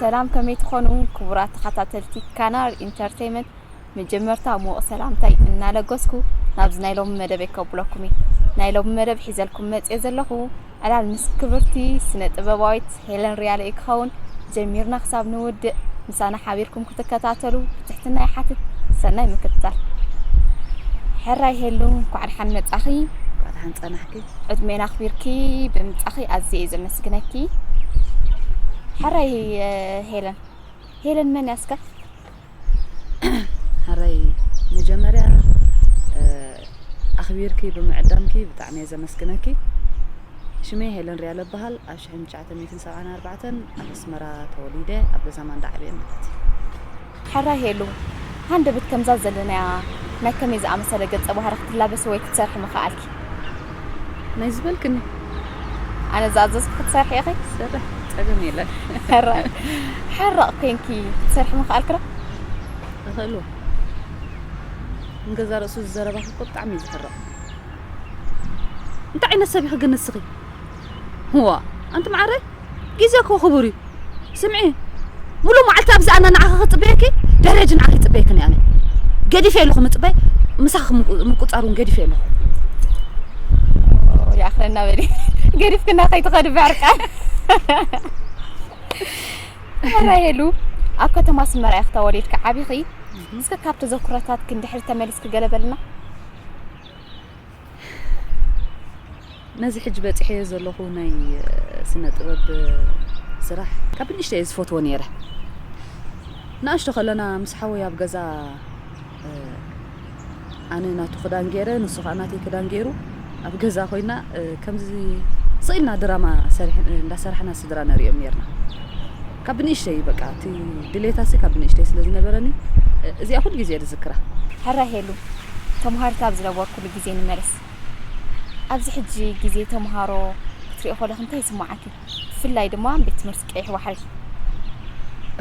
ሰላም፣ ከመይ ትኾኑ ክቡራት ተኸታተልቲ ካናል ኢንተርቴይመንት? መጀመርታ ምዉቕ ሰላምታይ እናለገስኩ ናብዚ ናይ ሎሚ መደበይ ከብለኩም እየ። ናይ ሎሚ መደብ ሒዘልኩም መፅየ ዘለኹ ዕላል ምስ ክብርቲ ስነ ጥበባዊት ሄለን ሪያለ እዩ ክኸውን። ጀሚርና ክሳብ ንውድእ ምሳና ሓቢርኩም ክትከታተሉ ብትሕትና ይሓትት። ሰናይ ምክትታል። ሕራይ ሄሉ፣ እንኳዕ ደሓን መጻኺ። እንኳዕ ደሓን ጸናሕኪ። ዕድሜና ኣኽቢርኪ ብምጻኺ ኣዝየ እየ ዘመስግነኪ። ሕራይ፣ እ፣ ሄለን። ሄለን መን እያ እስከ? ሕራይ፣ መጀመርያ፣ እ፣ ኣኽቢርኪ ብምዕዳምኪ ብጣዕሚ እየ ዘመስግነኪ። ሽመይ ሄለን ሪያለ እበሃል። ኣብ ሽሕን ትሽዓተ ሚእትን ሰብዓን ኣርባዕተን ኣብ ኣስመራ ተወሊደ፣ ኣብ ገዛ ማንዳ ዓብየ ማለት እዩ። ሕራይ ሄሉ፣ ሃንደበት ከምዛ ዘለናያ ናይ ከመይ ዝኣመሰለ ገጸ ባህሪ ክትላበሲ ወይ ክትሰርሒ ምኸኣልኪ? ናይ ዝበልክኒ። ኣነ ዝኣዘዝኩ ክትሰርሒ ኢኺ? ስራሕ፣ ጸገም የለን። ሕራይ፣ ሕራቕ ኮንኪ ክትሰርሒ ምኸኣልኪ ዶ? እኽእል እወ። ንገዛ ርእሱ ዝዘረባኺ እኮ ብጣዕሚ እዩ ዝሕርቕ። እንታይ ዓይነት ሰብ ኢኺ ግን ንስኺ? እዋ፣ ኣንቲ መዓረይ፣ ግዜ እኮ ክቡር እዩ። ስምዒ፣ ሙሉእ መዓልቲ ኣብዚ ኣነ ንዓኺ ክጽበየኪ፣ ደረጅ ንዓኺ ይጽበየክን እየ ኣነ። ገዲፈ ኣለኹ ምጽባይ፣ ምሳኺ ምቁ-፣ ምቁጻር እውን ገዲፈ ኣለኹ። ኦ፣ ይኣኽለና በሊ። ገዲፍክና ከይትኸዲ ብዕርቃን። ሕራይ ሄሉ፣ ኣብ ከተማ ኣስመራ ኢኺ ተወሊድኪ ዓቢኺ። እስከ ካብ ተዘክሮታትኪ ንድሕሪት ተመሊስኪ ገለ በልና። ነዚ ሕጂ በጺሐዮ ዘለኹ ናይ፣ እ፣ ስነ ጥበብ፣ እ፣ ስራሕ ካብ ንእሽተይ እየ ዝፈትዎ ነይረ። ንኣሽቱ ከለና ምስ ሓወይ ኣብ ገዛ፣ እ፣ ኣነ ናቱ ክዳን ገይረ፣ ንሱ ኸኣ ናተይ ክዳን ገይሩ ኣብ ገዛ ኮይና፣ እ፣ ከምዚ ስቕ ኢልና ድራማ ሰሪሕ-፣ እ፣ እንዳሰራሕና ስድራ ነርእዮም ነይርና። ካብ ብንእሽተይ በቃ እቲ ድሌታሲ ካብ ብንእሽተይ ስለ ዝነበረኒ፣ እ፣ እዚኣ ኩሉ ግዜ እየ ዝዝክራ። ሕራይ ሄሉ፣ ተምሃሪት ኣብ ዝነበርኩሉ ግዜ ንመለስ። ኣብዚ ሕጂ ግዜ ተምሃሮ ክትሪኦ ከለኺ እንታይ ይስምዓኪ? ብፍላይ ድማ ቤት ትምህርቲ ቀይሕ ባሕሪ።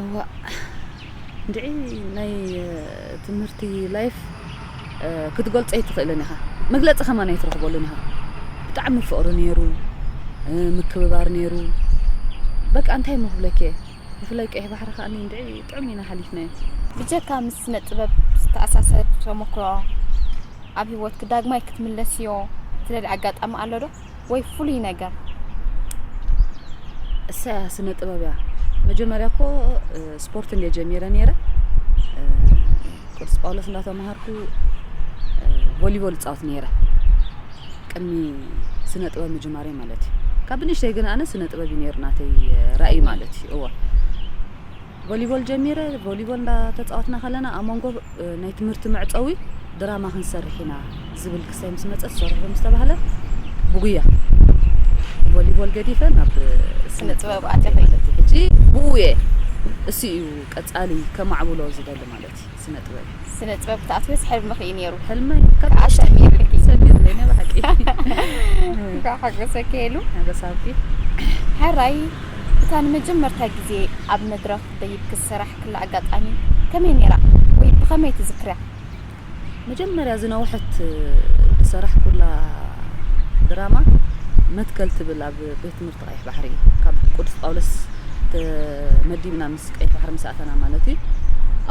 እዋእ፣ እንድዒ ናይ፣ እ፣ ትምህርቲ ላይፍ፣ እ፣ ክትገልጾ ኣይትኽእልን ኢኻ። መግለጺ ከማን ኣይትረኽበሉን ኢኻ። ብጣዕሚ ፍቕሪ ነይሩ፣ እ፣ ምክብባር ነይሩ። በቃ እንታይ እሞ ክብለኪ እየ? ብፍላይ ቀይሕ ባሕሪ ከኣኒ እንድዒ ጥዑም ኢና ሓሊፍናዮ። ብጀካ ምስ ስነ ጥበብ ዝተኣሳሰር ተመክሮ ኣብ ህይወትኪ ዳግማይ ክትምለስዮ ትደልዪ ኣጋጣሚ ኣሎ ዶ? ወይ ፍሉይ ነገር? እሳ እያ ስነ ጥበብ እያ። መጀመርያ እኮ፣ እ፣ ስፖርት እንድየ ጀሚረ ነይረ። እ፣ ቅዱስ ጳውሎስ እንዳተማሃርኩ፣ እ፣ ቮሊቦል እጻወት ነይረ። ቅድሚ ስነ ጥበብ ምጅማረይ ማለት እዩ። ካብ ብንእሽተይ ግን ኣነ ስነ ጥበብ እዩ ነይሩ ናተይ፣ እ፣ ራእይ ማለት እዩ። እወ። ቮሊቦል ጀሚረ፣ ቮሊቦል እንዳተጻወትና ከለና ኣብ መንጎ፣ እ፣ ናይ ትምህርቲ መዕጸዊ ድራማ ክንሰርሕ ኢና ዝብል ክሳይ ምስ መጸ፣ ትሰርሑ ምስ ተባህለ፣ ብጉያ ቮሊቦል ገዲፈ ናብ ስነ ጥበብ ኣቲኺ። ማለት እዩ። ሕጂ ብኡ እየ፣ እሱ እዩ ቀጻሊ ከማዕብሎ ዝደሊ ማለት እዩ፣ ስነ ጥበብ። ስነ ጥበብ ክትኣትዊስ ሕልምኺ እዩ ነይሩ። ሕልመይ ካብ ከኣ ሰሚርልኪ። ሰሚርለይ፣ ናይ ብሓቂ። እንኳዕ ሓጎሰኪ ሄሉ። ሓጎስ ሃብኪ። ሕራይ፣ እታ ንመጀመርታ ግዜ ኣብ መድረኽ ደይብኪ ዝሰራሕክላ ኣጋጣሚ ከመይ ነይራ? ወይ ብኸመይ ትዝክርያ? መጀመርያ ዝነውሐት ዝሰራሕኩላ ድራማ መትከል ትብል ኣብ ቤት ትምህርቲ ቀይሕ ባሕሪ እዩ። ካብ ቅዱስ ጳውሎስ ተመዲብና ምስ ቀይሕ ባሕሪ ምስ ኣተና ማለት እዩ።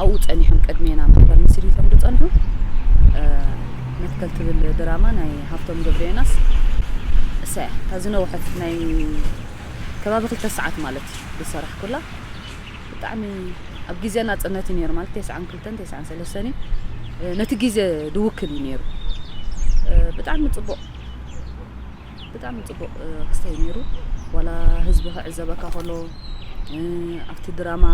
ኣብኡ ጸኒሖም ቅድሜና ማሕበር ምስሪቶም ዝጸንሑ፣ እ፣ መትከል ትብል ድራማ ናይ ሃብቶም ገብረዮናስ፣ እሳ እያ እታ ዝነውሐት፣ ናይ ከባቢ ክልተ ሰዓት ማለት እዩ ዝሰራሕኩላ። ብጣዕሚ ኣብ ግዜ ናጽነት እዩ ነይሩ፣ ማለት ተስዓን ክልተን ተስዓን ሰለስተን እዩ። እ፣ ነቲ ግዜ ዝውክል እዩ ነይሩ። እ፣ ብጣዕሚ ጽቡቕ፣ ብጣዕሚ ጽቡቕ፣ እ፣ ክስታይ ነይሩ። ዋላ ህዝቢ ክዕዘበካ ከሎ፣ እ፣ ኣብቲ ድራማ፣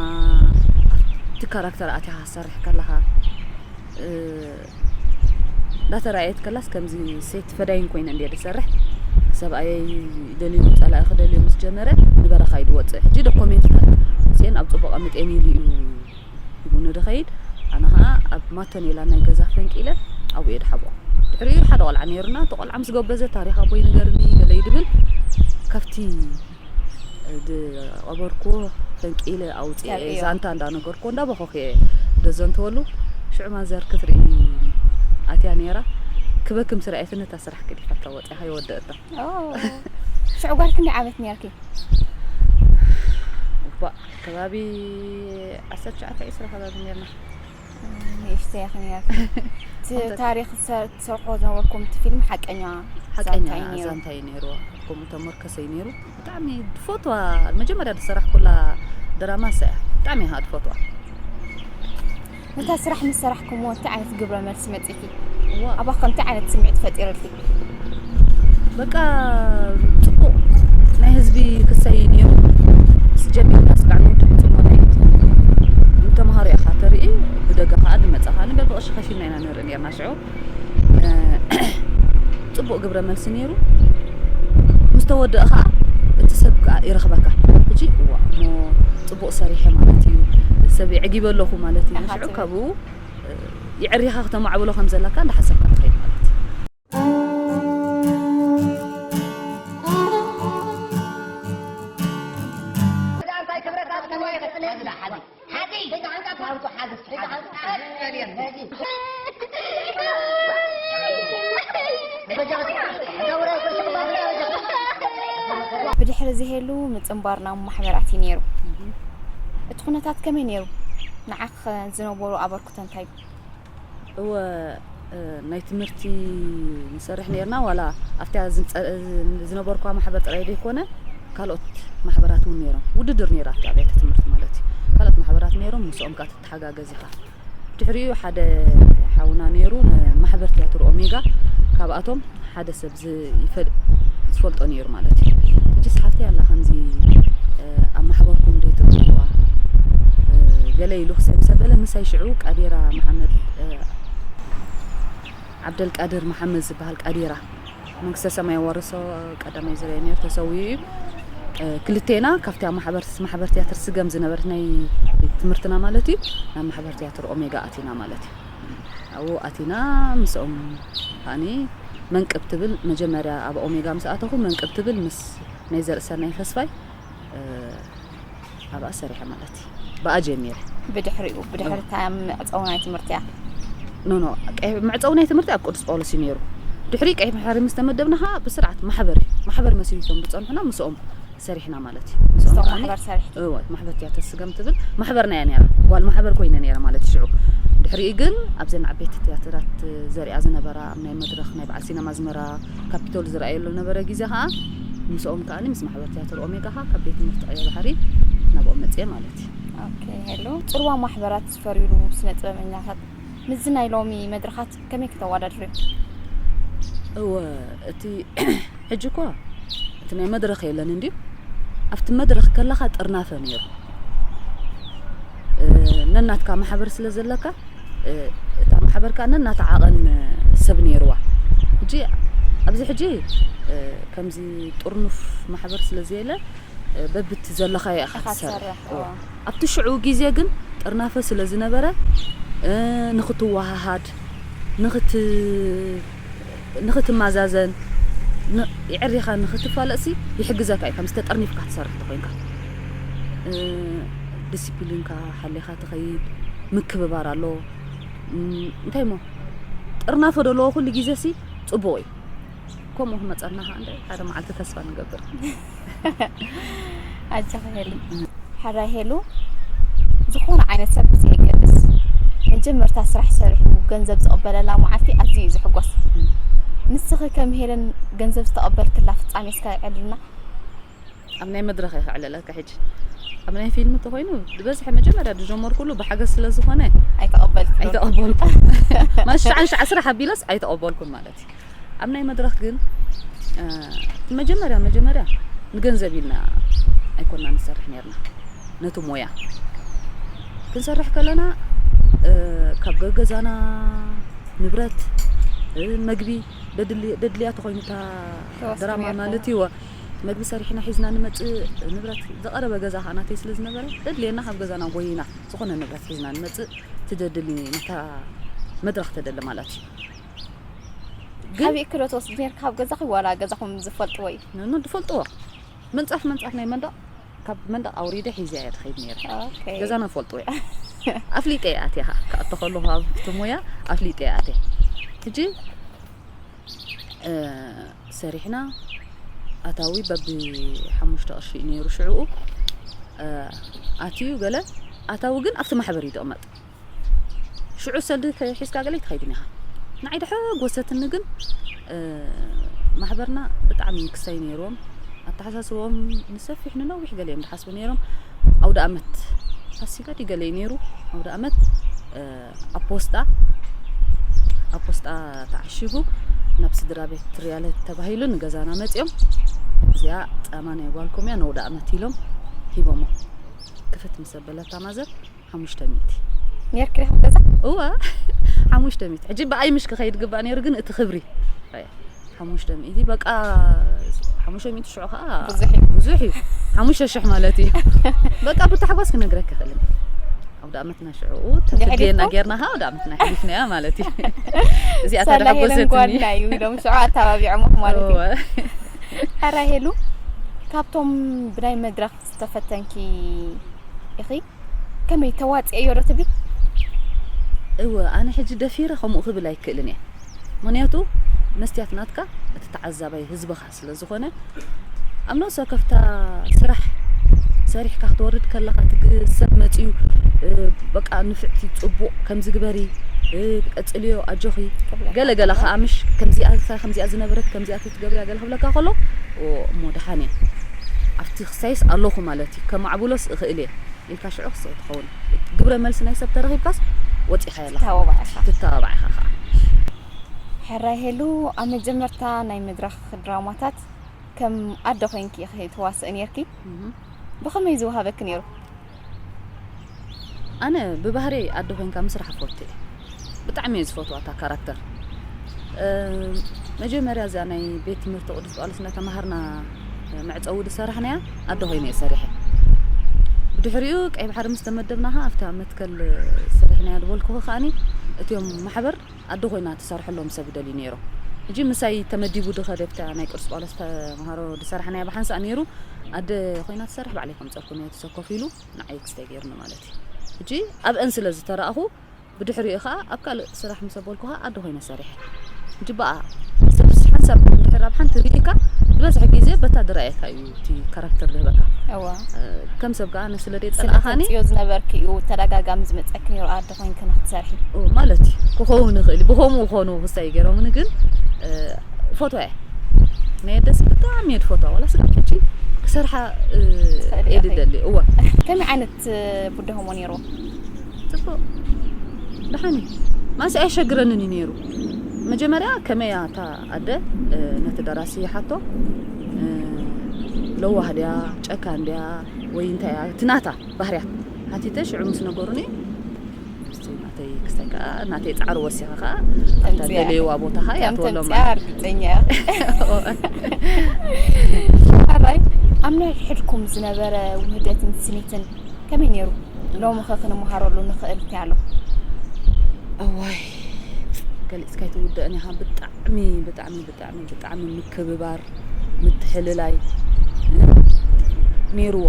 ኣብቲ ካራክተር ኣቲኻ ክትሰርሕ ከለኻ፣ እ፣ እንዳተራእየት ከላስ ከምዚ ሴት ፈዳይን ኮይነ እንድየ ዝሰርሕ። ሰብኣየይ ደልዩ ጸላኢ ክደልዮ ምስ ጀመረ ንበረኻ እዩ ዝወጽእ። ሕጂ ዶኮሜንትታት እዚአን ኣብ ጽቡቕ ኣቐሚጠን ኢሉ እዩ ሂቡኒ ዝኸይድ። ኣነ ኸኣ ኣብ ማተኔላ ናይ ገዛ ፈንቂለ ኣብኡ እየ ዝሓብኦ። ድሕሪኡ ሓደ ቆልዓ ነይሩና። እቲ ቆልዓ ምስ ጎበዘ ታሪኽ ኣቦይ ንገርኒ ገለ እዩ ዝብል። ካብቲ ዝቐበርኩዎ ፈንቂለ ኣውፅኤ ተርእዮ። ዛንታ እንዳነገርኩዎ እንዳበኸኹ እየ ደዘንተወሉ። ሽዑ ማዘር ክትርኢ ኣትያ ነይራ። ክበኪ ምስ ረኣየትኒ እታ ስራሕ ገዲፋታ ወፂኣ ከይወደአታ። ኦ፣ ሽዑ ጓል ክንደይ ዓመት ነይርኪ? እባ፣ ከባቢ ዓሰርተ ትሽዓተ ዒስራ ከባቢ ነርና። ንእሽተይ ኢኺ ነይርኪ። እቲ ታሪኽ ዝሰ- ትሰርሕዎ ዝነበርኩም እቲ ፊልም ሓቀኛ ሓቀኛ ዛንታ እዩ ነይሩ። ዛንታ እዩ ነይሩ። ከምኡ ተመርከሰ እዩ ነይሩ። ብጣዕሚ ትፈትዋ፣ መጀመርያ ዝሰራሕኩላ ድራማ እሳ እያ። ብጣዕሚ እያ ትፈትዋ። ነታ ስራሕ ምስ ሰራሕኩምዎ እንታይ ዓይነት ግብረ መልሲ መፂእኪ? እዋ። ኣባኺ እንታይ ዓይነት ስምዒት ፈጢርልኪ? በቃ ጽቡቕ ናይ ህዝቢ ክሰይ ነይሩ። ምስ ጀሚርና ስጋዕ ንውድእ ጽሞ ናይ ተምሃሮ ኢኻ ተርኢ፣ ብደገ ከኣ ድመጻኻ ንበል ብቕርሺ ከፊልና ኢና ንርኢ ነርና ሽዑ። እ፣ ጽቡቕ ግብረ መልሲ ነይሩ። ምስ ተወደእ ከኣ እቲ ሰብ ከኣ ይረኽበካ። ሕጂ እዋ እሞ ጽቡቕ ሰሪሐ ማለት እዩ፣ ሰብ የዕጊበ ኣለኹ ማለት እዩ። ኢኻ ሽዑ ትብል። ካብኡ እ፣ የዕሪኻ ክተማዕብሎ ከም ዘለካ እንዳሓሰብካ ትኸይድ ማለት እዩ። ብድሕሪ እዚ ሄሉ ምጽንባር ናብ ማሕበራት እዩ ነይሩ። እቲ ኩነታት ከመይ ነይሩ? ንዓኽ ዝነበሩ ኣበርክቶ እንታይ? እወ፣ እ፣ ናይ ትምህርቲ ንሰርሕ ነርና። ዋላ ኣብታ ዝንጸ- ዝነበርኳ ማሕበር ጥራይ ዘይኮነ፣ ካልኦት ማሕበራት እውን ነይሮም። ውድድር ነይሩ ኣብቲ ኣብያተ ትምህርቲ ማለት እዩ። ካልኦት ማሕበራት ነይሮም፣ ምስኦም ከኣ ትተሓጋገዝ ኢኻ። ድሕሪኡ ሓደ ሓውና ነይሩ፣ ንማሕበር ትያትር ኦሜጋ፣ ካብኣቶም ሓደ ሰብ ዝ- ይፈል- ዝፈልጦ ነይሩ ማለት እዩ። ሕጂ ሓፍተይ ኣላ ከምዚ፣ እ፣ ኣብ ማሕበርኩም ዶ ትእትውዋ፣ እ፣ ገለ ኢሉ ክስዕም ሰብ በለ። ምሳይ ሽዑ ቃዴራ መሓመድ፣ እ፣ ዓብደልቃድር መሓመድ ዝበሃል ቃዴራ መንግስተ ሰማይ የዋርሶ ቀዳማይ ዝርያ ነይሩ ተሰዊኡ እዩ። እ፣ ክልቴና ካብቲ ኣብ ማሕበር ማሕበር ትያትር ስገም ዝነበረት ናይ ትምህርትና ማለት እዩ ናብ ማሕበር ትያትር ኦሜጋ ኣቲና ማለት እዩ። ኣብኡ ኣቲና ምስኦም ከኣኒ መንቅብ ትብል መጀመርያ ኣብ ኦሜጋ ምስ ኣተኹ መንቅብ ትብል ምስ ናይ ዘርእሰናይ ተስፋይ፣ እ፣ ኣብኣ ሰሪሐ ማለት እዩ። ብኣ ጀሚረ። ብድሕሪኡ ብድሕሪ እታ መዕጸዊ ናይ ትምህርቲ እያ። ኖ ኖ፣ ቀይ- መዕጸዊ ናይ ትምህርቲ ኣብ ቅዱስ ጳውሎስ እዩ ነይሩ። ድሕሪ ቀይሕ ባሕሪ ምስ ተመደብና ኸዓ ብስርዓት ማሕበር እዩ። ማሕበር መስሪቶም ዝጸንሑና ምስኦም ሰሪሕና ማለት እዩ። ምስኦም ምስቶም ከኣኒ ማሕበር ሰሪሕኪ? እወ፣ ማሕበር ትያትር ስገም ትብል ማሕበርና እያ ነይራ። ጓል ማሕበር ኮይነ ነይረ ማለት እዩ ሽዑ። ድሕሪኡ ግን ኣብዘን ዓበይቲ ትያትራት ዘሪኣ ዝነበራ ኣብ ናይ መድረኽ ናይ በዓል ሲነማ ኣዝመራ ካፒቶል ዝረኣየሉ ነበረ ግዜ ኸዓ ምስኦም ከኣኒ ምስ ማሕበር ትያትር ኦሜጋ ኸዓ ካብ ቤት ትምህርቲ ቀይሕ ባሕሪ ናብኦም መፅየ ማለት እዩ። ኦኬ፣ ሄሎ። ፅልዋ ማሕበራት ዝፈርዩሉ ስነ ጥበበኛታት ምስዚ ናይ ሎሚ መድረኻት ከመይ ከተወዳድርዮ? እወ፣ እቲ ሕጂ እኳ እቲ ናይ መድረኽ የለን እንድዩ። ኣብቲ መድረኽ ከለኻ ጥርናፈ ነይሩ። እ፣ ነናትካ ማሕበር ስለ ዘለካ፣ እ፣ እታ ማሕበር ከኣ ነናታ ዓቐን ሰብ ነይርዋ። ሕጂ ኣብዚ ሕጂ፣ እ፣ ከምዚ ጥርኑፍ ማሕበር ስለ ዘየለ፣ እ፣ በብቲ ዘለኻዮ ኢኻ ኢኻ ትሰርሕ። ትሰርሕ፣ እወ። እወ። ኣብቲ ሽዑ ግዜ ግን ጥርናፈ ስለ ዝነበረ፣ እ፣ ንኽትወሃሃድ፣ ንኽት-፣ ንኽትመዛዘን፣ ን-፣ የዕሪኻ ንኽትፋለጥሲ ይሕግዘካ እዩ፣ ከምዚ ተጠርኒፍካ ትሰርሕ ተኾይንካ። እ፣ ዲሲፕሊንካ ሓሊኻ ትኸይድ፣ ምክብባር ኣሎ። እም፣ እንታይ እሞ፣ ጥርናፈ ዘለዎ ኩሉ ግዜሲ ጽቡቕ እዩ። ከምኡ ክመጸና ኸዓ እንደ ሓደ መዓልቲ ተስፋ ንገብር። ኣጆኺ ሄሉ። ሕራይ ሄሉ፣ ዝኾነ ዓይነት ሰብ ብዘየገድስ፣ መጀመርታ ስራሕ ሰሪሑ ገንዘብ ዝቕበለላ መዓልቲ ኣዝዩ እዩ ዝሕጎስ። ንስኺ ከም ሄለን ገንዘብ ዝተቐበልክላ ፍጻሜ እስከ ኣዕልልና። ኣብ ናይ መድረኽ እየ ከዕልለካ ሕጂ። ኣብ ናይ ፊልም እንተኾይኑ፣ ዝበዝሐ መጀመርያ ዝጀመርኩሉ ብሓገዝ ስለ ዝኾነ ኣይተቐበልኩን። ኣይተቐበልኩን። ማለት ሽዓ ሽዓ ስራሕ ኣቢለስ ኣይተቐበልኩን ማለት እዩ። ኣብ ናይ መድረኽ ግን፣ እ፣ መጀመርያ፣ መጀመርያ ንገንዘብ ኢልና ኣይኮንና ንሰርሕ ነርና። ነቲ ሞያ ክንሰርሕ ከለና፣ እ፣ ካብ ገገዛና ንብረት፣ እ፣ መግቢ፣ ደድል-፣ ደድልያ ተኾይኑ እታ ተወስዱ ድራማ ነርኩም። ማለት እዩ። መግቢ ሰሪሕና ሒዝና ንመጽእ፣ ንብረት ዝቐረበ ገዛ ኸዓ ናተይ ስለ ዝነበረ፣ ደድልየና ካብ ገዛና ጎይና ዝኾነ ንብረት ሒዝና ንመጽእ ትደድል ነታ መድረኽ ተደሊ ማለት እዩ። ግን ካበይ ክዶ ትወስድ ነርካ? ካብ ገዛኺ ዋላ ገዛኹም ዝፈልጥዎ እዩ? ኖ፣ ኖ፣ ዝፈልጥዎ። መንጻፍ፣ መንጻፍ ናይ መንደቕ፣ ካብ መንደቕ ኣውሪደ ሒዘ እየ ትኸይድ ነይረ። ኦኬ። ገዛና ዝፈልጥዎ እዩ። ኣፍሊጠ እየ ኣትየ ኸዓ። ክኣቱ ከለኹ ኣብቲ ሞያ ኣፍሊጠ እየ ኣትየ። ሕጂ፣ እ፣ ሰሪሕና ኣታዊ በቢ ሓሙሽተ ቅርሺ እዩ ነይሩ ሽዕኡ። ኣትዩ ገለ ኣታዊ ግን ኣብቲ ማሕበር እዩ ዝቕመጥ። ሽዑ ሰልዲ ሒዝካ ገለ ኣይትኸይድን ኢኻ። ንዓይ ደሐጎሰትኒ ግን፣ ማሕበርና ብጣዕሚ ክስታይ ነይርዎም። ኣተሓሳስቦም ንሰፊሕ ንነዊሕ ገለ እዮም ዝሓስቡ ነይሮም። ኣውደ ኣመት ፋሲካ ድዩ ገለ እዩ ነይሩ። ኣውደ ኣመት ኣብ ፖስጣ ኣብ ፖስጣ ተዓሺጉ ናብ ስድራ ቤት ሪያለ ተባሂሉ ንገዛና መጺኦም። እዚኣ ጻማ ናይ ጓልኩም እያ፣ ነውደ ኣመት ኢሎም ሂቦሞ። ክፍት ምስ ኣበለታ ማዘር ሓሙሽተ ሚእቲ። ነርኪ ዲኹም ገዛ? እዋ ሓሙሽተ ሚእቲ። ሕጂ ብኣይ ምሽ ክኸይድ ግባእ ነይሩ ግን እቲ ክብሪ ሓሙሽተ ሚእቲ በቃ ሓሙሽተ ሚእቲ ሽዑ ከዓ ብዙሕ እዩ። ብዙሕ እዩ። ሓሙሽተ ሽሕ ማለት እዩ። በቃ ብታሕጓስ ክነግረክ ይኽእል። ኣውደ ኣመትና ሽዑ ተትድየና ጌርና ከዓ ኣውደ ኣመትና ሕሊፍናያ ማለት እዩ። እዚኣ ሳላ ሄለን ተዳጎሰትኒ። ጓልና እዩ ኢሎም ሽዑ ኣተባቢዖምኽ ማለት እዩ። እወ። ኣራ ሄሉ፣ ካብቶም ብናይ መድረኽ ዝተፈተንኪ ኢኺ፣ ከመይ ተዋፅእዮ ዶ ትብሊ? እወ፣ ኣነ ሕጂ ደፊረ ከምኡ ክብል ኣይክእልን እየ። ምኽንያቱ መስትያት ናትካ እቲ ተዓዛባይ ህዝብኻ ስለ ዝኾነ፣ ኣብ ነፍሲ ወከፍታ ስራሕ ሰሪሕካ ክትወርድ ከለኻ፣ እቲ ግ-፣ ሰብ መፂኡ፣ እ፣ በቃ ንፍዕቲ፣ ፅቡቕ፣ ከምዚ ግበሪ፣ እ፣ ቀፅልዮ፣ ኣጆኺ፣ ክብለካ ገለ ገለ ከሎ። ከኣ ምሽ ከምዚኣ፣ ከምዚኣ ዝነበረት፣ ከምዚኣ ትትገብርያ ገለ ክብለካ ከሎ፣ ኦ፣ እሞ ደሓን እየ። ኣብቲ ክሳይስ ኣለኹ ማለት እዩ። ከማዕብሎስ እኽእል እየ ኢልካ ሽዑ ክስቕ ትኸውን። ግብረ መልሲ ናይ ሰብ ተረኺብካስ ወፂኻዮ ኣለኻ። ትተባባዕ ኢኻ። ትተባባዕ ኢኻ ኸኣ። ሕራይ ሄሉ፣ ኣብ መጀመርታ ናይ መድረኽ ድራማታት ከም ኣደ ኮይንኪ ኢኺ ትዋስኢ ነይርኪ። እህ። ብኸመይ ዝወሃበኪ ነይሩ? ኣነ ብባህርየይ ኣደ ኮይንካ ምስራሕ እፈቱ እየ። ብጣዕሚ እየ ዝፈትዋ እታ ካራክተር። እ፣ መጀመርያ እዛ ናይ ቤት ትምህርቲ ቅዱስ ጳውሎስ እናተማሃርና መዕጸዊ ዝሰራሕናያ ኣደ ኮይነ እየ ሰሪሐ። ብድሕሪኡ ቀይ ባሕሪ ምስ ተመደብና ኸዓ ኣብታ መትከል ሰሪሕናያ ዝበልኩኺ ከኣኒ እቲኦም ማሕበር ኣደ ኮይና ትሰርሐሎም ሰብ ይደልዩ ነይሮም። ሕጂ ምሳይ ተመዲቡ ዝኸደ ኣብታ ናይ ቅዱስ ጳውሎስ ተምሃሮ ዝሰራሕናያ ብሓንሳእ ነይሩ። ኣደ ኮይና ትሰርሕ ባዕለይ ከምፀልኩ ነየ ተሰኮፍ ኢሉ ንዓይ ክስታይ ገይሩኒ ማለት እዩ። ሕጂ ኣብአን ስለ ዝተረኣኹ ብድሕሪኡ ኸዓ ኣብ ካልእ ስራሕ ምስ ኣበልኩ ኸዓ ኣደ ኮይነ ሰሪሐ። ሕጂ ብኣ ሰብ ሓንሳብ እንድሕር ኣብ ሓንቲ ርኢካ ዝበዝሐ ግዜ በታ ዝረኣየካ እዩ እቲ ካራክተር ዝህበካ። እዋ። እ፣ ከም ሰብ ከኣ ኣነ ስለ ደይ ጸላእኻኒ። ስለ ተንጽዮ ዝነበርኪ እዩ ተደጋጋሚ ዝመጸኪ ነይሩ ኣደ ኮይንኪ ንክትሰርሒ። ኦ፣ ማለት እዩ። ክኸውን ይኽእል እዩ። ብኸምኡ ክኾኑ ክስታይ ገይሮምኒ ግን፣ እ፣ ፈትዋ እየ። ናይ ኣደስ ብጣዕሚ እየ ዝፈትዋ። ዋላ ስጋብ ሕጂ ክሰርሓ፣ እ፣ ትኽእሊ እየ ኢኺ። ዝደሊ። እወ። ከመይ ዓይነት ቡዳ ሆሞ ነይሩ? ጽቡቕ። ደሓን እዩ። ማንስ ኣየሸግረንን እዩ ነይሩ። መጀመርያ ከመይ እያ እታ ኣደ፣ እ፣ ነቲ ደራሲ ይሓቶ፣ እ፣ ለዋህ ድያ፣ ጨካን ድያ፣ ወይ እንታይ እያ? እቲ ናታ ባህርያት ሓቲተ ሽዑ ምስ ነገሩኒ፣ ምስቲ ናተይ ክስታይ ከኣ፣ ናተይ ጻዕሪ ወሲኸ ከኣ፣ ኣብታ ተምጽያ። ደለይዋ ቦታ ከኣ ከም ይኣትወሎም ተምጽያ ማለት። እርግጸኛ እያ። ኣራይ፣ ኣብ ናይ ሕድኩም ዝነበረ ውህደትን ስኒትን ከመይ ነይሩ? ሎሚ ኸ ክንመሃረሉ ንኽእል እንታይ ኣሎ? እዋይ፣ ገሊጽካ ኣይትውድእን ኢኻ። ብጣዕሚ፣ ብጣዕሚ፣ ብጣዕሚ፣ ብጣዕሚ ምክብባር፣ ምትሕልላይ፣ እ፣ ነይርዎ።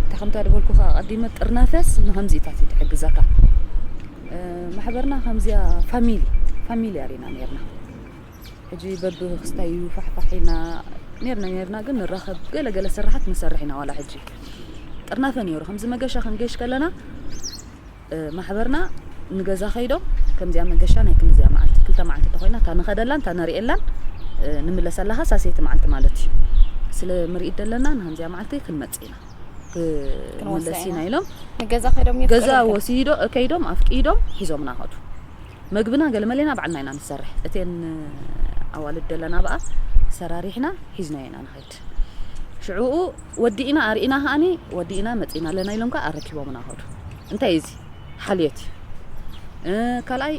እንታይ ከምታ ዝበልኩኻ ኣቐዲመ፣ ጥርናፈስ ንኸምዚኢታት እዩ ትሕግዘካ። እ፣ ማሕበርና ከምዚኣ ፋሚሊ፣ ፋሚልያር ኢና ነይርና። ሕጂ በብክስታይ እዩ ፋሕፋሕ ኢልና ነይርና፣ ነይርና ግን ንራኸብ፣ ገለ ገለ ስራሓት ንሰርሕ ኢና። ዋላ ሕጂ ጥርናፈ ነይሩ። ከምዚ መገሻ ክንገሽ ከለና፣ እ፣ ማሕበርና ንገዛ ከይዶም፣ ከምዚኣ መገሻ ናይ ክንዲዚኣ መዓልቲ፣ ክልተ መዓልቲ እንተኾይና፣ እታ ንኸደላን እታ ነርእየላን፣ እ፣ ንምለሰላ ሃሳሰይቲ መዓልቲ ማለት እዩ። ስለ ምርኢት ደለና፣ ንከምዚኣ መዓልቲ ክንመጽእ ኢና። ክ-፣ ክንወስዳ ክንምለስ ኢና ኢና። ኢሎም፣ ንገዛ ከይዶም ገዛ ይፍቀደልኩም? ወሲዶ-፣ ከይዶም ኣፍቂዶም ሒዞምና ኸዱ። መግብና ገለመሌና ባዕልና ኢና ንሰርሕ። እተን ኣዋልድ ደለና ብኣ ሰራሪሕና ሒዝናዮ ኢና ንኸይድ። ሽዕኡ ወዲእና ኣርኢና ከኣኒ፣ ወዲእና መጺእና ኣለና ኢሎም ከኣ ኣረኪቦምና ኸዱ። እንታይ እዩ እዚ? ሓልዮት እዩ። እ፣ ካልኣይ፣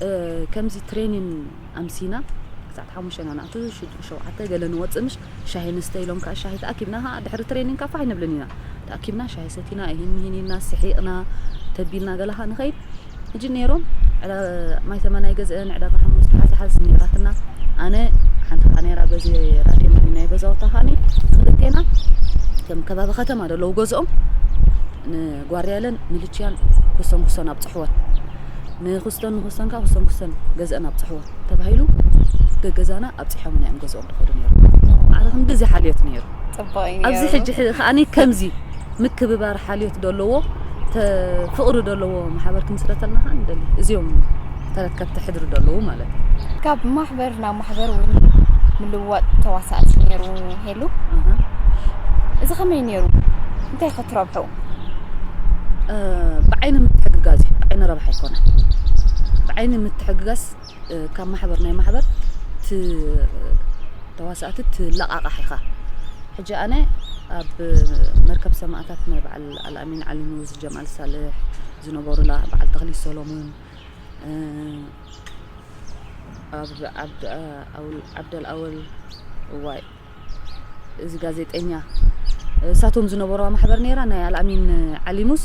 እ፣ ከምዚ ትሬኒን ኣምሲና፣ ክሳዕ ሓሙሽተ ኢና ንኣቱ፣ ሽዱሽተ ሸውዓተ ገለ ንወጽእ ምሽ፣ ሻሂ ንስተ ኢሎም ከኣ ሻሂ ተኣኪብና ከኣ ድሕሪ ትሬኒን ከኣ ፋሕ ኣይንብልን ኢና። ተኣኪብና ሻሂ ሰቲና፣ እሂን ምሂን ኢልና፣ ስሒቕና፣ ተቢልና ገለ ከኣ ንኸይድ። ሕጂ ነይሮም፣ ዕዳ-፣ ማይ ተመን ኣይገዝእን፣ ዕዳጋ ሓሙስ ተሓዝ ሓዝ ነይራትና። ኣነ ሓንቲ ከኣ ነይራ፣ በዚ ራድዮ መሪናዮ ገዛውታ ከኣኒ፣ ክልቴና ከም ከባቢ ከተማ ዘለዉ ገዝኦም ንጓርያለን ንልችያን ኩስተን ኩስተን ኣብጽሕወን። ንኩስተን ንኩስተን ከኣ ኩስተን ኩስተን ገዝአን ኣብጽሕወን ተባሂሉ ገገዛና ኣብጺሖምና እዮም ገዝኦም ዝኸዱ ነይሮም። ማዕረ ክንድዚ ሓልዮት ነይሩ። ጽቡቕ እዩ ኣብዚ ነይሩ። ሕጂ ሕ-፣ ከኣኒ ከምዚ ምክብባር ሓልዮት ደለዎ፣ ተ-፣ ፍቕሪ ደለዎ ማሕበር ክምስረተልና ከኣ ንደሊ። እዚኦም ተረከብቲ ሕድሪ ደለዉ ማለት እዩ። ካብ ማሕበር ናብ ማሕበር እውን ምልውዋጥ ተዋሳእቲ ነይሩ ሄሉ። ኣሃ። እዚ ከመይ ነይሩ? እንታይ ከ ትረብሑ? እ፣ ብዓይኒ ምትሕግጋዝ እዩ፣ ብዓይኒ ረብሓ ኣይኮነን። ብዓይኒ ምትሕግጋዝ፣ እ፣ ካብ ማሕበር ናይ ማሕበር ት-፣ ተዋሳእቲ ትለቓቓሕ ኢኻ። ሕጂ ኣነ ኣብ መርከብ ሰማእታት ናይ በዓል ኣልኣሚን ዓሊሙዝ፣ ጀማል ሳልሕ ዝነበሩላ፣ በዓል ተኽሊት ሰሎሞን፣ እ፣ ኣብ ዓብድ-፣ ኣውል-፣ ዓብደል ኣወል፣ እዋይ፣ እዚ ጋዜጠኛ፣ እሳቶም ዝነበሩዋ ማሕበር ነይራ፣ ናይ ኣልኣሚን ዓሊሙስ፣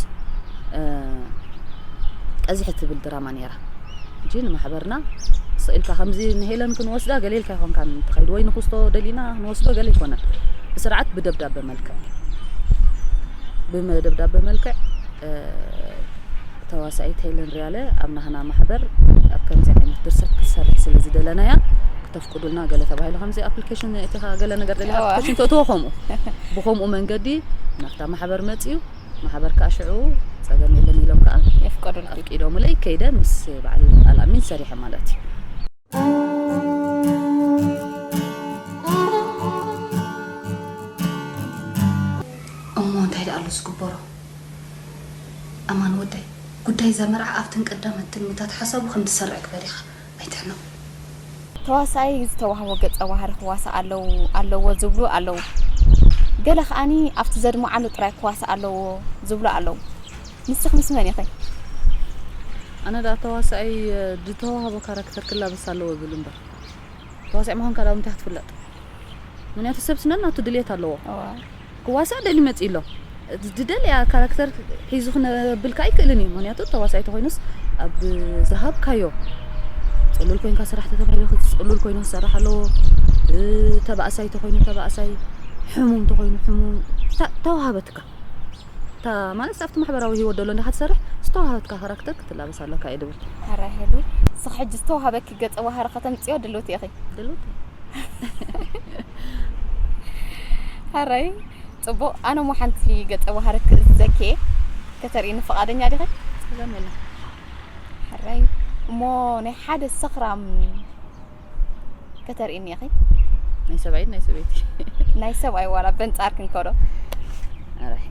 እ፣ ቀዚሕ እትብል ድራማ ነይራ። ሕጂ ንማሕበርና ስቕ ኢልካ ከምዚ ንሄለን ክንወስዳ ገለ ኢልካ ኣይኮንካን ትኸይድ፣ ወይ ንክስቶ ደሊና ክንወስዶ ገለ ኣይኮነን። ብስርዓት ብደብዳበ መልክዕ፣ ብመደብዳበ መልክዕ፣ እ፣ ተዋሳኢት ሄለን ሪያለ ኣብ ናህና ማሕበር ኣብ ከምዚ ዓይነት ድርሰት ክትሰርሕ ስለ ዝደለናያ ክተፍቅዱልና ገለ ተባሂሉ፣ ከምዚ ኣፕሊኬሽን እቲኻ ገለ ነገር ደሊኻ እዋ። ኣፕሊኬሽን ተእትዎ ከምኡ። ብኸምኡ መንገዲ ናብታ ማሕበር መጺኡ፣ ማሕበር ከኣ ሽዑ ጸገም የለን ኢሎም ከኣ የፍቀዱልኪ። ኣፍቂዶምለይ ከይደ ምስ በዓል ኣልኣሚን ሰሪሐ ማለት እዩ። እሞ እንታይ ደኣ ኣሎ ዝግበሮ? ኣማን ወደይ፣ ጉዳይ እዛ መርዓ ኣብተን ቀዳሞት ትልምታት ሓሳቡ ከም ዝሰርዕ ግበር ኢኻ። ኣይትሕነቕ። ተዋሳኣይ ዝተዋህቦ ገጸ ባህሪ ክዋሳእ ኣለዉ-፣ ኣለዎ ዝብሉ ኣለዉ። ገለ ከኣኒ ኣብቲ ዘድምዓሉ ጥራይ ክዋሳእ ኣለዎ ዝብሉ ኣለዉ። ንስኺ ምስ መን ኢኺ? ኣነ ደኣ ተዋሳኣይ፣ እ፣ ዝተዋህቦ ካራክተር ክላበስ ኣለዎ እብል እምበር፣ ተዋሳኣይ ምዃንካ ደኣ ብምንታይ ክትፍለጥ? ምኽንያቱ ሰብ ስነ ናቱ ድልየት ኣለዎ። እዋ። ክዋሳእ ደልዩ መጺኡ ኣሎ። ዝደለያ ካራክተር ሒዙ ክነብል ከኣ ኣይክእልን እዩ። ምኽንያቱ ተዋሳኣይ ተኾይኑስ ኣብ ዝሃብካዮ፣ ጽሉል ኮይንካ ስራሕ ተተባሂሉ ጽሉል ኮይኑ ክሰርሕ ኣለዎ። እ፣ ተባእሳይ ተኾይኑ ተባእሳይ፣ ሕሙም ተኾይኑ ሕሙም። እታ ተዋሃበትካ። እታ ማለት ኣብቲ ማሕበራዊ ህይወት ዘሎ እንዲኻ ትሰርሕ፣ ዝተዋሃበትካ ካራክተር ክትላበስ ኣለካ እየ ድብል። ሕራይ ሄሉ፣ ንስኺ ሕጂ ዝተዋሃበኪ ገጸ ባህሪ ከተምጽዮ ድልውቲ ኢኺ? ድልውቲ። ሕራይ፣ ጽቡቕ። ኣነ እሞ ሓንቲ ገጸ ባህሪ ክእዝዘኪ እየ። ከተርእይኒ ፍቓደኛ ዲኺ? ጸገም የለን። ሕራይ፣ እሞ ናይ ሓደ ሰኽራም ከተርእይኒ ኢኺ? ናይ ሰብኣይን ናይ ሰበይቲ። ናይ ሰብኣይ ዋላ በንጻር ክንከዶ? ኣራይ።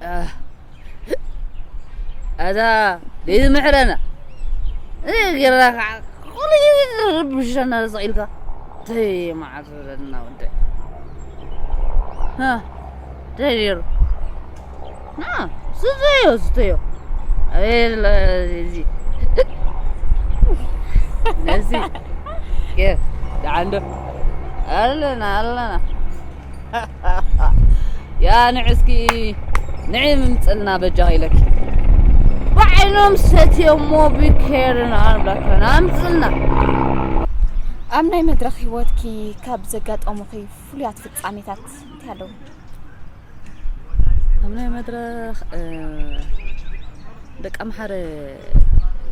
ኣህ። ኣዛ ደይ ምሕረና። እህ፣ ጌራ ኸዓ፣ ኩሉ ግዜ ረብሸና ስቕ ኢልካ። ተይ፣ መዓት ወለድና ወደ። ሃ፣ ተይ ጌሩ። ና፣ ስተዮ፣ ስተዮ። ኣይ፣ ለ-፣ እዚ። ነዚ። ጌር፣ ደሓን ዶ? ኣለና፣ ኣለና። ያ ንዒ እስኪ ንዒ ምምጽልና በጃ ኢለኪ። ባዕሎም ሰትዮሞ ቢኬርን ኣርባከና ኣምጽልና። ኣብ ናይ መድረኽ ህይወትኪ ካብ ዘጋጠሙኺ ፍሉያት ፍጻሜታት እንታይ ኣለዉ? ኣብ ናይ መድረኽ፣ እ፣ ደቂ ኣምሓረ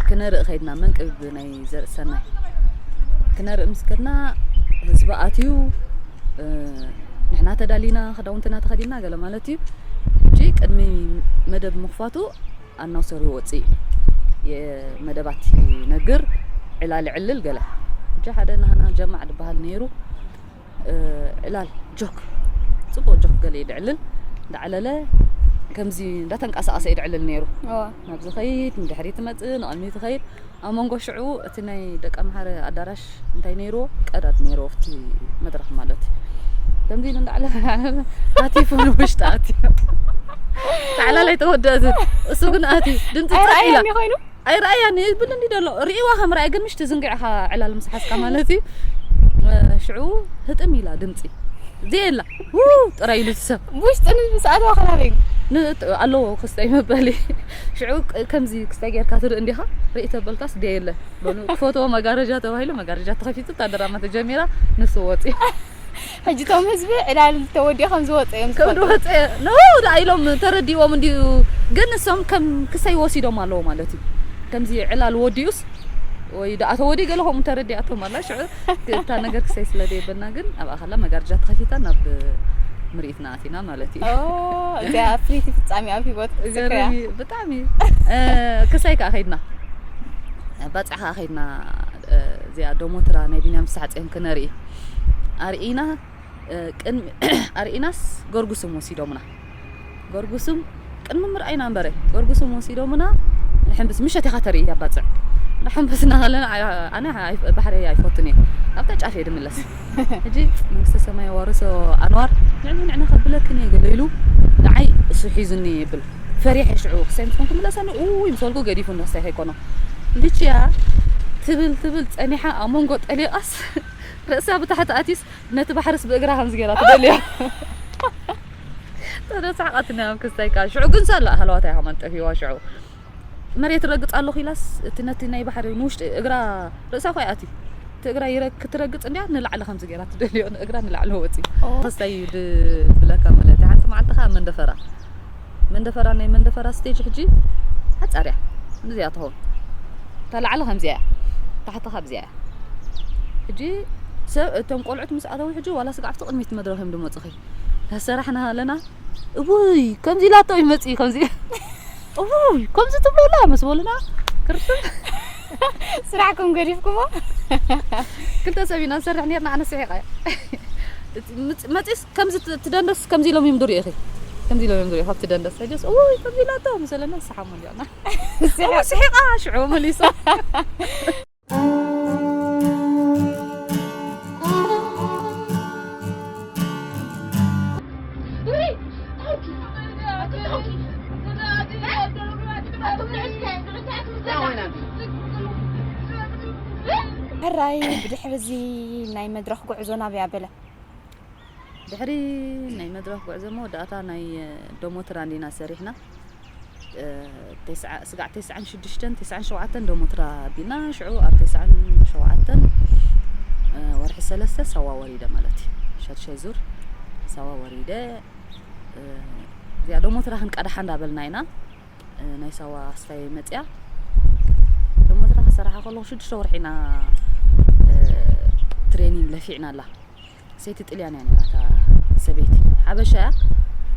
ክነርኢ ከይድና፣ መንቅብ ናይ ዘርእሰናይ ክነርኢ ምስ ከድና፣ ህዝቢ ኣትዩ፣ እ፣ ንሕና ተዳሊና፣ ክዳውንትና ተኸዲና፣ ገለ ማለት እዩ። ሕጂ ቅድሚ መደብ ምኽፋቱ ኣናውሰር ይወጽእ እዩ። የመደባት ይነግር፣ ዕላል ይዕልል፣ ገለ። ሕጂ ሓደ ናህና ጀማዕ ዝበሃል ነይሩ። እ፣ ዕላል ጆክ፣ ጽቡቕ ጆክ ገለ እዩ ድዕልል። እንዳዕለለ ከምዚ እንዳተንቀሳቐሰ እዩ ድዕልል ነይሩ። እዋ። ናብዚ ኸይድ፣ ንድሕሪት ትመጽእ፣ ንቕድሚት ትኸይድ። ኣብ መንጎ ሽዑ እቲ ናይ ደቂ ኣምሓረ ኣዳራሽ እንታይ ነይርዎ? ቀዳድ ነይርዎ፣ ኣብቲ መድረኽ ማለት እዩ። ከምዚ ኢሉ እንዳዕለለ ሃቲፉ ንውሽጢ ኣትዩ። ታዕላል ኣይተወደእትን። እሱ ግን ኣትዩ። ድምፂ ጸጥ ኢላ። ኣይረኣየኒ ኮይኑ? ኣይረኣያን ይብል እንዲ ደሎ። ርእይዋ ከም ረኣየ ግን ምሽ ትዝንግዕኻ ዕላል ምስ ሓዝካ ማለት እዩ። እ፣ ሽዑ ህጥም ኢላ ድምፂ። ዘየላ። ው ጥራይ ኢሉ እቲ ሰብ። ብውሽጢ ንስኣተዋ ከላበይ? ን-፣ ኣለዎ ክስታይ መበሊ። ሽዑ ቅ-፣ ከምዚ ክስታይ ጌርካ ትርኢ እንዲኻ? ርኢ ተበልካስ ደየለ። በሉ፣ ክፈትዎ መጋረጃ ተባሂሉ፣ መጋረጃ ተኸፊቱ፣ እታ ድራማ ተጀሚራ፣ ንሱ ወፂኡ። ሕጂ እቶም ህዝቢ ዕላል ተወዲኡ ከም ዝወፀ እዮም ከም ዝፈልጡ። ዝወፀ ነው ደኣ ኢሎም ተረዲዎም እንድዩ። ግን ንሶም ከም ክሰይ ወሲዶም ኣለዎ ማለት እዩ። ከምዚ ዕላል ወዲኡስ ወይ ደኣ ተወዲ ገለ ከምኡ ተረዲኣቶም ኣላ። ሽዑ እታ ነገር ክሳይ ስለ ደየበልና ግን ኣብኣ ከላ መጋረጃ ተኸፊታ ናብ ምርኢትና ኣቲና ማለት እዩ። ኦ፣ እዚኣ ፍልይቲ ፍጻሜ ኣብ ህይወት ዝክርያ። ገርሚ ብጣዕሚ እ፣ ክሳይ ከዓ ከይድና ባፅዕ ከዓ ከይድና እ፣ እዚኣ ደሞትራ ናይ ቢንያም ሳሕፅን ክነርኢ ኣርኢና እ፣ ቅድሚ ኣርኢናስ ገርጉስም ወሲዶምና ገርጉስም ቅድሚ ምርኣይና እምበረ ገርጉስም ወሲዶምና ንሕንብስ ምሸት ኢኻ ተርኢ ኣባፅዕ ንሕንብስና ከለና ኣይ- ኣነ ኣይ- ባሕሪ ኣይፈቱን እየ ኣብታ ጫፍ እየ ድምለስ ሕጂ መንግስተ ሰማይ ዋርሶ ኣንዋር ንዕኒ ንዕኒ ከብለክን እየ ገለ ኢሉ ንዓይ እሱ ሒዙኒ ይብል ፈሪሐ ሽዑ ክሳይ ምስ ኮንኩ ምለሰኒ ኡይ ምስ በልኩ ገዲፉ እንዳስታይ ከይኮኖ ልችያ ትብል ትብል ጸኒሓ ኣብ መንጎ ጠሊቓስ ርእሳ ብታሕቲ ኣትዩስ ነቲ ባሕርስ ብእግራ ከምዚ ገይራ ትደልያ ተደሳሕቃትናዮም ክስታይ ከዓ ሽዑ ግን ሰላ ሃለዋታ እያ ከማን ጠፊዋ ሽዑ መሬት ረግፅ ኣለኹ ኢላስ እቲ ነቲ ናይ ባሕሪ ንውሽጢ እግራ ርእሳ እኳ ይኣትዩ እቲ እግራ ይረ- ክትረግፅ እንዲያ ንላዕሊ ከምዚ ገይራ ትደልዮ እግራ ንላዕሊ ወፂ ኦ። ክስታይ እዩ ድብለካ ማለት እዩ ሓንቲ መዓልቲ ከዓ መንደፈራ መንደፈራ ናይ መንደፈራ ስቴጅ ሕጂ ሓፃር እያ እዚኣ ትኸውን እታ ላዕሊ ከምዚኣ እያ ታሕቲ ካብዚኣ እያ ሕጂ ሰብ እቶም ቆልዑት ምስ ኣተዉ ሕጂ ዋላ ስጋዕ ኣብቲ ቅድሚት መድረኽ እዮም ድመፁኺ ተሰራሕና ኣለና እቡይ ከምዚ ኢላቶ ይመፅእ ከምዚ እቡይ ከምዚ ትብለላ ምስ በሉና ክርትም ስራሕኩም ገዲፍኩሞ ክልተ ሰብ ኢና ንሰርሕ ነርና ኣነ ስሒቐ መፂስ ከምዚ ት- ትደንደስ ከምዚ ኢሎም እዮም ድሪኢኺ ከምዚ ኢሎም እዮም ድሪኢኺ ካብቲ ደንደስ ሕጅስ እይ ከምዚ ኢላቶ ምሰለና ሰሓሞ እንዲና ስሒቓ ሽዑ መሊሶ ሕራይ ብድሕሪ እዚ ናይ መድረኽ ጉዕዞ ናበይ ኣበለ ድሕሪ ናይ መድረኽ ጉዕዞ መወዳእታ ናይ ዶሞትራ እንዲና ሰሪሕና ስጋዕ ተስዓን ሽዱሽተን ተስዓን ሸውዓተን ዶሞትራ ኣቢልና ሽዑ ኣብ ተስዓን ሸውዓተን ወርሒ ሰለስተ ሳዋ ወሪደ ማለት እዩ ሻድሻይ ዙር ሳዋ ወሪደ እዚኣ ዶሞትራ ክንቀዳሓ እንዳበልና ኢና ናይ ሳዋ ኣስታይ መፅያ ዶሞትራ ክሰራሓ ከለኹ ሽዱሽተ ወርሒ ኢና ትሬኒንግ ለፊዕና ኣላ ሰይቲ ጥልያን እያ ነራታ ሰበይቲ ሓበሻ እያ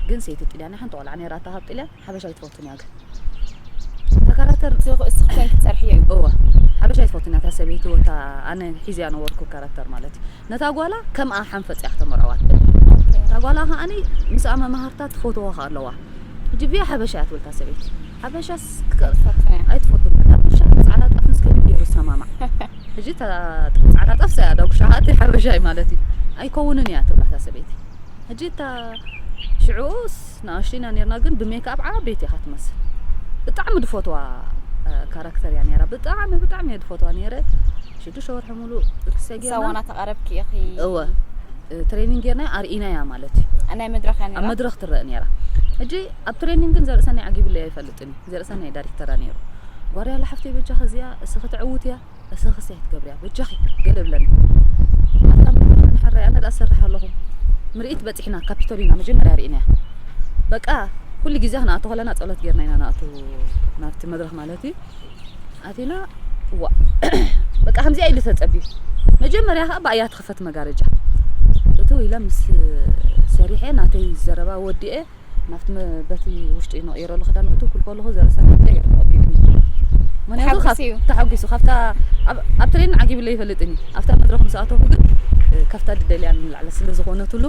ግን ሰይቲ ጥልያን ሓንቲ ቆልዓ ነራታ ካብ ጥልያን ሓበሻ ኣይትፈቱን እያ ግን ተካራተር እስኽተን ክትሰርሕዮ እዩ እዋ ሓበሻ ኣይትፈቱን እያ ሰበይቲ ወታ ኣነ ሒዝያ ነበርኩ ካራክተር ማለት እዩ ነታ ጓላ ከምኣ ሓንፈፅ እያ ከተመርዕዋ ትብል እታ ጓላ ከዓኒ ምስኣ መማህርታ ትፈትዎ ከ ኣለዋ ሕጂ ቪያ ሓበሻ እያ ትብል እታ ሰበይቲ ሓበሻስ ክቀርፋ ኣይትፈቱን እያ ዳጉሻ ፃዕዳ ጣፍ ምስ ከመይ ገይሩ ዝሰማማዕ ሕጂ እታ ፃዕዳ ጣፍ ሰያ ዳጉሻ ከኣ እቲ ሓበሻ እዩ ማለት እዩ ኣይከውንን እያ ትብላ እታ ሰበይቲ ሕጂ እታ ሽዑስ ንኣሽቱ ኢና ነርና ግን ብሜክኣፕ ዓበይቲ ኢኻ ትመስል ብጣዕሚ ድፈትዋ ካራክተር እያ ነራ ብጣዕሚ ብጣዕሚ እየ ድፈትዋ ነረ ሽዱሽተ ወርሒ ሙሉእ ርእሰ ጌርና ሳዋና ተቐረብኪ ኢኺ እወ ትሬኒንግ ጌርና ኣርኢናያ ማለት እዩ ናይ መድረኽ እያ ኣብ ነራ መድረኽ ትረአ ነራ ሕጂ ኣብ ትሬኒንግ ግን ዘርእሰናይ ዓጊብለይ ኣይፈልጥን እዩ ዘርእሰናይ ዳይሬክተራ ነሩ ጓርያ ለሓፍተይ በጃ ከዚኣ እስኺ ትዕውት እያ እስኺ ክስታይ ትገብርያ በጃኺ ገለ ብለኒ ኣታ ንሕራይ ኣነ ዳ ሰርሕ ኣለኹ ምርኢት በፂሕና ካፒቶሊና መጀመርያ ርኢናያ በቃ ኩሉ ግዜ ክንኣቶ ከለና ፀሎት ጌርና ኢና ንኣቱ ናብቲ መድረክ ማለት እዩ ኣቲና ዋ በቃ ከምዚኣ ኢሉ ተፀቢዩ መጀመርያ ከዓ ብኣያ ትኽፈት መጋረጃ እቱ ኢለ ምስ ሰሪሐ ናተይ ዘረባ ወዲኤ ናብቲ መ- በቲ ውሽጢ ነቕይረሉ ክዳን እቱ ኩል ከለኹ ዘርእሰና እንታይ ገይሩ ተቐቢሉኒ ምክንያቱ ካብ- ተሓጒሱ እዩ። ተሓጒሱ ካብታ ኣብ- ኣብ ትሬን ዓጊብለ ይፈልጥኒ ኣብታ መድረክ ምስ ኣተኹ ግን እ፣ ካብታ ድደልያ ንላዕሊ ስለ ዝኾነትሉ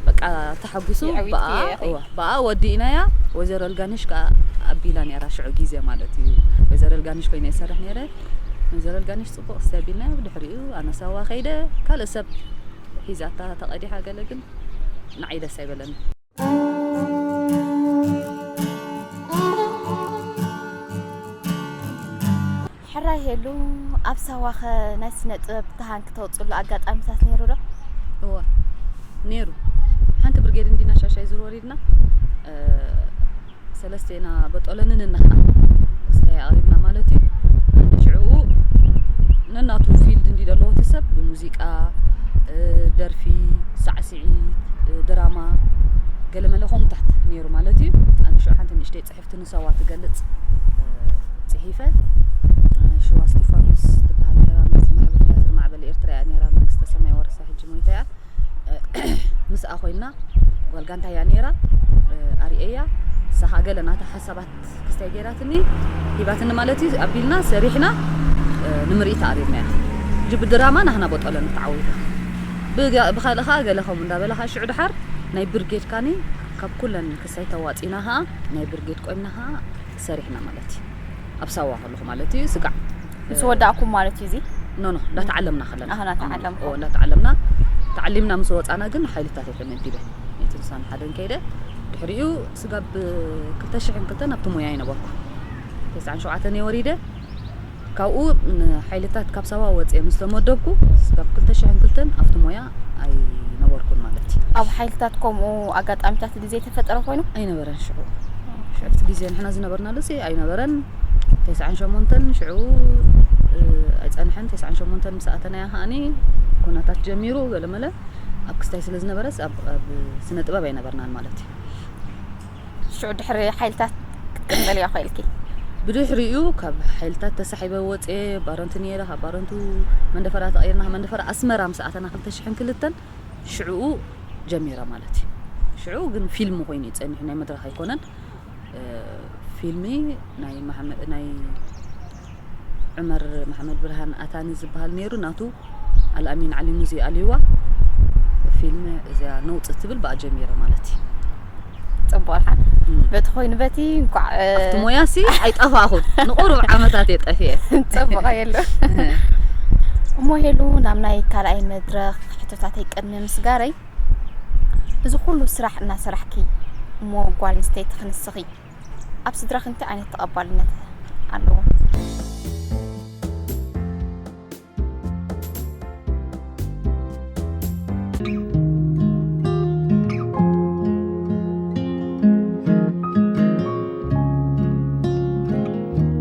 በቃ ተሓጒሱ የዕዊትኪ ብኣ እየ፣ እኺ። እዋ፣ ብኣ ወዲእናያ ወይዘሮ ኣልጋነሽ ከዓ ኣቢላ ነራ ሽዑ ግዜ ማለት እዩ ወይዘሮ ኣልጋነሽ ኮይነ ይሰርሕ ነረ ወይዘሮ ኣልጋነሽ ፅቡቅ እስቲ ኣቢልናያ ብድሕሪኡ ኣነሳዋ ከይደ ካልእ ሰብ ሒዛታ ተቐዲሓ ገለ ግን ንዓይ ደስ ኣይበለኒ ሕራይ ሄሉ ኣብ ሳዋኸ ናይ ስነ ጥበብ ተሃን ክተውፅሉ ኣጋጣሚታት ነይሩ ዶ እወ ነይሩ ሓንቲ ብርጌድ እንዲና ሻሻይ ዙር ወሪድና እ፣ ሰለስቴና በጦለንን እናኸዓ ስታይ ኣቕሪብና ማለት እዩ ሽዕኡ ነናቱ ፊልድ እንዲ ዘለዎ እቲ ሰብ ብሙዚቃ እ፣ ደርፊ ሳዕስዒት እ፣ ድራማ ገለመለ ከምኡታት ነይሩ ማለት እዩ ኣነ ሽዑ ሓንቲ ንእሽተይ ፅሕፍቲ ንሰዋ ትገልፅ እ፣ ጽሒፈ። ሽዋ እስቲፋኖስ ትበሃል ነይራ፣ ምስ ማሕበር ቲያትር ማዕበል ኤርትራ እያ ነይራ። መንግስተ ሰማይ ወረሳ፣ ሕጂ ሞይታ እያ። ምስኣ ኮይና ጓል ጋንታ እያ ነይራ። ኣርእየያ፣ ንሳ ኸኣ ገለ ናታ ሓሳባት ክስታይ ገይራትኒ፣ ሂባትኒ ማለት እዩ። ኣቢልና ሰሪሕና ንምርኢት ኣቕሪብናያ። ሕጂ ብድራማ ናህና ቦጦለ ንተዓዊታ። ብጋ-፣ ብኻልእ ኸኣ ገለ ከምኡ እንዳበለ ኸኣ ሽዑ ድሓር ናይ ብርጌድ ካኒ ካብ ኩለን ክሳይ ተዋጺና ኸኣ ናይ ብርጌድ ቆይምና ኸኣ ሰሪሕና ማለት እዩ። ኣብ ሳዋ ከለኹ ማለት እዩ። ስጋዕ ምስ ወዳእኩም ማለት እዩ እዚ? ኖ፣ ኖ፣ እንዳተዓለምና ከለና። ኣህ፣ እንዳተዓለምኩም። ኦ፣ እንዳተዓለምና፣ ተዓሊምና ምስ ወጻና ግን ሓይልታት እየ ተመዲበ። ሚእትን ስሳን ሓደን ከይደ። ድሕሪኡ ስጋብ ክልተ ሽሕን ክልተን ኣብቲ ሞያ ይነበርኩ። ተስዓን ሸውዓተን እየ ወሪደ። ካብኡ ንሓይልታት ካብ ሳዋ ወጽየ ምስ ተመደብኩ፣ ስጋብ ክልተ ሽሕን ክልተን ኣብቲ ሞያ ኣይነበርኩን ማለት እዩ። ኣብ ሓይልታት ከምኡ ኣጋጣሚታት ግዜ ተፈጠረ ኮይኑ? ኣይነበረን ሽዑ። ሽዑ እቲ ግዜ ንሕና ዝነበርናሉሲ ኣይነበረን። ተስዓን ሸሞንተን ሽዑ፣ እ፣ ኣይጸንሐን። ተስዓን ሸሞንተን ምስ ኣተናያ ከኣኒ ኩነታት ጀሚሩ ገለመለ ኣብ ክስታይ ስለ ዝነበረስ ኣብ፣ ኣብ ስነ ጥበብ ኣይነበርናን ማለት እዩ። ሽዑ ድሕሪ ሓይልታት ክትቅጽልዮ ኽኢልኪ? ብድሕሪኡ ካብ ሓይልታት ተሳሒበ ወጽየ፣ ባረንቱ ነይረ። ካብ ባረንቱ መንደፈራ ተቐይርና፣ ካብ መንደፈራ ኣስመራ ምስ ኣተና ክልተ ሽሕን ክልተን ሽዕኡ ጀሚረ ማለት እዩ። ሽዑ ግን ፊልም ኮይኑ እዩ ጸኒሑ፣ ናይ መድረኽ ኣይኮነን። እ፣ ፊልሚ ናይ መሓመድ፣ ናይ ዑመር መሓመድ ብርሃን ኣታኒ ዝበሃል ነይሩ፣ ናቱ ኣልኣሚን ዓሊ ሙዚ ኣልይዋ ፊልም እዚኣ ነውጽ ትብል ብኣ ጀሚረ ማለት እዩ። ጽቡቕ ኣልሓን። እም። በቲ ኮይኑ በቲ እንኳዕ፣ እ፣ ኣብቲ ሞያሲ ኣይጠፋኹን። ንቑሩብ ዓመታት እየ ጠፊኤ። ጽቡቕ የሎ። እህ። እሞ ሄሉ፣ ናብ ናይ ካልኣይ መድረኽ ሕቶታተይ ቅድሚ ምስጋረይ፣ እዚ ኩሉ ስራሕ እናሰራሕኪ እሞ ጓል ኣንስተይቲ ክንስኺ ኣብ ስድራኺ እንታይ ዓይነት ተቐባልነት ኣለዎ?